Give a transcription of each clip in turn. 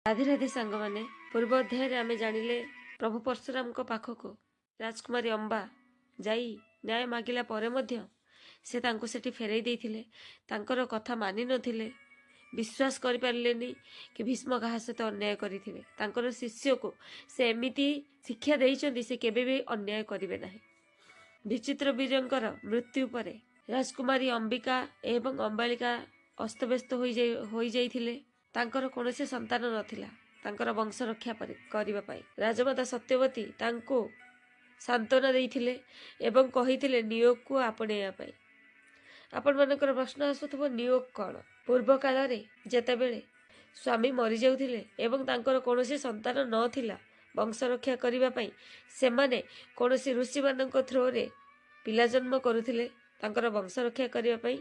ରାଧେ ରାଧେ ସାଙ୍ଗମାନେ, ପୂର୍ବ ଅଧ୍ୟାୟରେ ଆମେ ଜାଣିଲେ ପ୍ରଭୁ ପରଶୁରାମଙ୍କ ପାଖକୁ ରାଜକୁମାରୀ ଅମ୍ବା ଯାଇ ନ୍ୟାୟ ମାଗିଲା ପରେ ମଧ୍ୟ ସେ ତାଙ୍କୁ ସେଠି ଫେରାଇ ଦେଇଥିଲେ। ତାଙ୍କର କଥା ମାନି ନଥିଲେ, ବିଶ୍ୱାସ କରିପାରିଲେନି କି ଭୀଷ୍ମ କାହା ସହିତ ଅନ୍ୟାୟ କରିଥିବେ। ତାଙ୍କର ଶିଷ୍ୟକୁ ସେ ଏମିତି ଶିକ୍ଷା ଦେଇଛନ୍ତି, ସେ କେବେ ବି ଅନ୍ୟାୟ କରିବେ ନାହିଁ। ବିଚିତ୍ର ବୀରଙ୍କର ମୃତ୍ୟୁ ପରେ ରାଜକୁମାରୀ ଅମ୍ବିକା ଏବଂ ଅମ୍ବାଳିକା ଅସ୍ତବ୍ୟସ୍ତ ହୋଇଯାଇଥିଲେ। ତାଙ୍କର କୌଣସି ସନ୍ତାନ ନଥିଲା ତାଙ୍କର ବଂଶ ରକ୍ଷା କରିବା ପାଇଁ। ରାଜମାତା ସତ୍ୟବତୀ ତାଙ୍କୁ ସାନ୍ତ୍ୱନା ଦେଇଥିଲେ ଏବଂ କହିଥିଲେ ନିୟୋଗକୁ ଆପଣେଇବା ପାଇଁ। ଆପଣମାନଙ୍କର ପ୍ରଶ୍ନ ଆସୁଥିବ, ନିୟୋଗ କ'ଣ? ପୂର୍ବ କାଳରେ ଯେତେବେଳେ ସ୍ୱାମୀ ମରିଯାଉଥିଲେ ଏବଂ ତାଙ୍କର କୌଣସି ସନ୍ତାନ ନଥିଲା ବଂଶ ରକ୍ଷା କରିବା ପାଇଁ, ସେମାନେ କୌଣସି ଋଷିମାନଙ୍କ ଥ୍ରୋରେ ପିଲା ଜନ୍ମ କରୁଥିଲେ ତାଙ୍କର ବଂଶ ରକ୍ଷା କରିବା ପାଇଁ।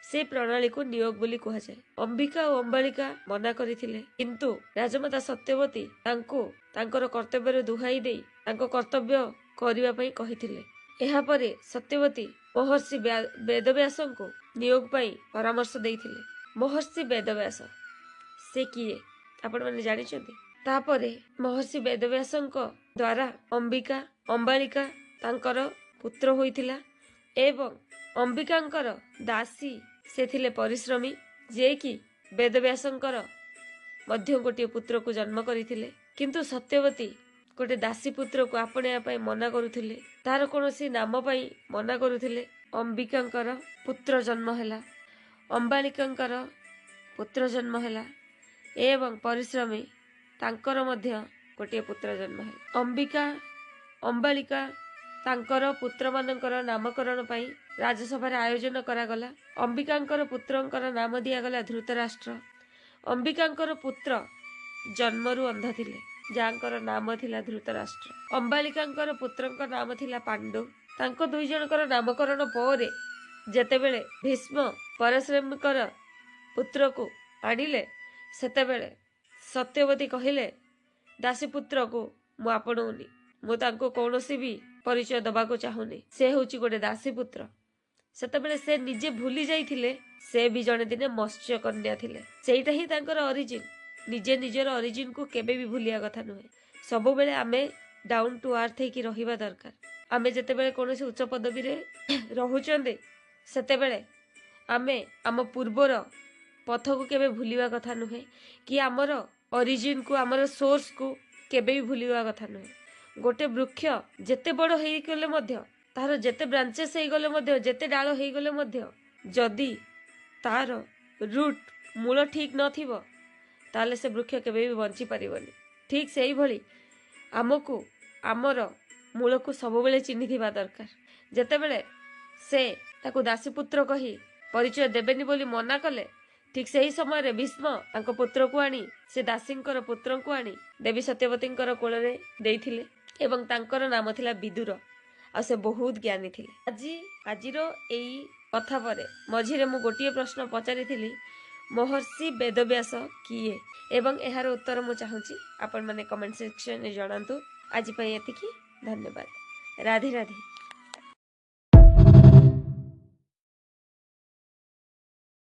ସେ ପ୍ରଣାଳୀକୁ ନିୟୋଗ ବୋଲି କୁହାଯାଏ। ଅମ୍ବିକା ଓ ଅମ୍ବାଳିକା ମନା କରିଥିଲେ, କିନ୍ତୁ ରାଜମାତା ସତ୍ୟବତୀ ତାଙ୍କୁ ତାଙ୍କର କର୍ତ୍ତବ୍ୟରେ ଦୁହାଇ ଦେଇ ତାଙ୍କ କର୍ତ୍ତବ୍ୟ କରିବା ପାଇଁ କହିଥିଲେ। ଏହାପରେ ସତ୍ୟବତୀ ମହର୍ଷି ବେଦବ୍ୟାସଙ୍କୁ ନିୟୋଗ ପାଇଁ ପରାମର୍ଶ ଦେଇଥିଲେ। ମହର୍ଷି ବେଦବ୍ୟାସ ସେ କିଏ, ଆପଣମାନେ ଜାଣିଛନ୍ତି? ତାପରେ ମହର୍ଷି ବେଦବ୍ୟାସଙ୍କ ଦ୍ୱାରା ଅମ୍ବିକା ଅମ୍ବାଳିକା ତାଙ୍କର ପୁତ୍ର ହୋଇଥିଲା ଏବଂ ଅମ୍ବିକାଙ୍କର ଦାସୀ ସେ ଥିଲେ ପରିଶ୍ରମୀ, ଯିଏକି ବେଦବ୍ୟାସଙ୍କର ମଧ୍ୟ ଗୋଟିଏ ପୁତ୍ରକୁ ଜନ୍ମ କରିଥିଲେ। କିନ୍ତୁ ସତ୍ୟବତୀ ଗୋଟେ ଦାସୀ ପୁତ୍ରକୁ ଆପଣେଇବା ପାଇଁ ମନା କରୁଥିଲେ, ତାର କୌଣସି ନାମ ପାଇଁ ମନା କରୁଥିଲେ। ଅମ୍ବିକାଙ୍କର ପୁତ୍ର ଜନ୍ମ ହେଲା, ଅମ୍ବାଳିକାଙ୍କର ପୁତ୍ର ଜନ୍ମ ହେଲା ଏବଂ ପରିଶ୍ରମୀ ତାଙ୍କର ମଧ୍ୟ ଗୋଟିଏ ପୁତ୍ର ଜନ୍ମ ହେଲା। ଅମ୍ବିକା ଅମ୍ବାଳିକା ତାଙ୍କର ପୁତ୍ରମାନଙ୍କର ନାମକରଣ ପାଇଁ ରାଜସଭାରେ ଆୟୋଜନ କରାଗଲା। ଅମ୍ବିକାଙ୍କର ପୁତ୍ରଙ୍କର ନାମ ଦିଆଗଲା ଧୃତରାଷ୍ଟ୍ର। ଅମ୍ବିକାଙ୍କର ପୁତ୍ର ଜନ୍ମରୁ ଅନ୍ଧ ଥିଲେ, ଯାହାଙ୍କର ନାମ ଥିଲା ଧୃତରାଷ୍ଟ୍ର। ଅମ୍ବାଳିକାଙ୍କର ପୁତ୍ରଙ୍କ ନାମ ଥିଲା ପାଣ୍ଡୁ। ତାଙ୍କ ଦୁଇ ଜଣଙ୍କର ନାମକରଣ ପରେ ଯେତେବେଳେ ଭୀଷ୍ମ ପରଶୁରାମଙ୍କର ପୁତ୍ରକୁ ଆଣିଲେ, ସେତେବେଳେ ସତ୍ୟବତୀ କହିଲେ, ଦାସୀପୁତ୍ରକୁ ମୁଁ ଆପଣଉନି, ମୁଁ ତାଙ୍କୁ କୌଣସି ବି ପରିଚୟ ଦେବାକୁ ଚାହୁଁନି, ସେ ହେଉଛି ଗୋଟେ ଦାସୀପୁତ୍ର। ସେତେବେଳେ ସେ ନିଜେ ଭୁଲି ଯାଇଥିଲେ ସେ ବି ଜଣେ ଦିନେ ମତ୍ସ୍ୟ କନ୍ୟା ଥିଲେ। ସେଇଟା ହିଁ ତାଙ୍କର ଅରିଜିନ୍। ନିଜେ ନିଜର ଅରିଜିନ୍କୁ କେବେ ବି ଭୁଲିବା କଥା ନୁହେଁ। ସବୁବେଳେ ଆମେ ଡାଉନ୍ ଟୁ ଆର୍ଥ ହେଇକି ରହିବା ଦରକାର। ଆମେ ଯେତେବେଳେ କୌଣସି ଉଚ୍ଚ ପଦବୀରେ ରହୁଛନ୍ତି, ସେତେବେଳେ ଆମେ ଆମ ପୂର୍ବର ପଥକୁ କେବେ ଭୁଲିବା କଥା ନୁହେଁ କି ଆମର ଅରିଜିନ୍କୁ, ଆମର ସୋର୍ସକୁ କେବେ ବି ଭୁଲିବା କଥା ନୁହେଁ। ଗୋଟେ ବୃକ୍ଷ ଯେତେ ବଡ଼ ହେଇଗଲେ ମଧ୍ୟ, ତାହାର ଯେତେ ବ୍ରାଞ୍ଚେସ୍ ହେଇଗଲେ ମଧ୍ୟ, ଯେତେ ଡାଳ ହେଇଗଲେ ମଧ୍ୟ, ଯଦି ତାର ରୁଟ୍ ମୂଳ ଠିକ୍ ନଥିବ, ତାହେଲେ ସେ ବୃକ୍ଷ କେବେ ବି ବଞ୍ଚି ପାରିବନି। ଠିକ୍ ସେଇଭଳି ଆମକୁ ଆମର ମୂଳକୁ ସବୁବେଳେ ଚିହ୍ନିଥିବା ଦରକାର। ଯେତେବେଳେ ସେ ତାକୁ ଦାସୀପୁତ୍ର କହି ପରିଚୟ ଦେବେନି ବୋଲି ମନା କଲେ, ଠିକ୍ ସେହି ସମୟରେ ଭୀଷ୍ମ ତାଙ୍କ ପୁତ୍ରକୁ ଆଣି, ସେ ଦାସୀଙ୍କର ପୁତ୍ରଙ୍କୁ ଆଣି ଦେବୀ ସତ୍ୟବତୀଙ୍କର କୋଳରେ ଦେଇଥିଲେ ଏବଂ ତାଙ୍କର ନାମ ଥିଲା ବିଦୁର, ଆଉ ସେ ବହୁତ ଜ୍ଞାନୀ ଥିଲେ। ଆଜିର ଏଇ କଥା ପରେ ମଝିରେ ମୁଁ ଗୋଟିଏ ପ୍ରଶ୍ନ ପଚାରିଥିଲି, ମହର୍ଷି ବେଦବ୍ୟାସ କିଏ? ଏବଂ ଏହାର ଉତ୍ତର ମୁଁ ଚାହୁଁଛି ଆପଣମାନେ କମେଣ୍ଟ ସେକ୍ସନରେ ଜଣାନ୍ତୁ। ଆଜି ପାଇଁ ଏତିକି, ଧନ୍ୟବାଦ। ରାଧେ ରାଧେ।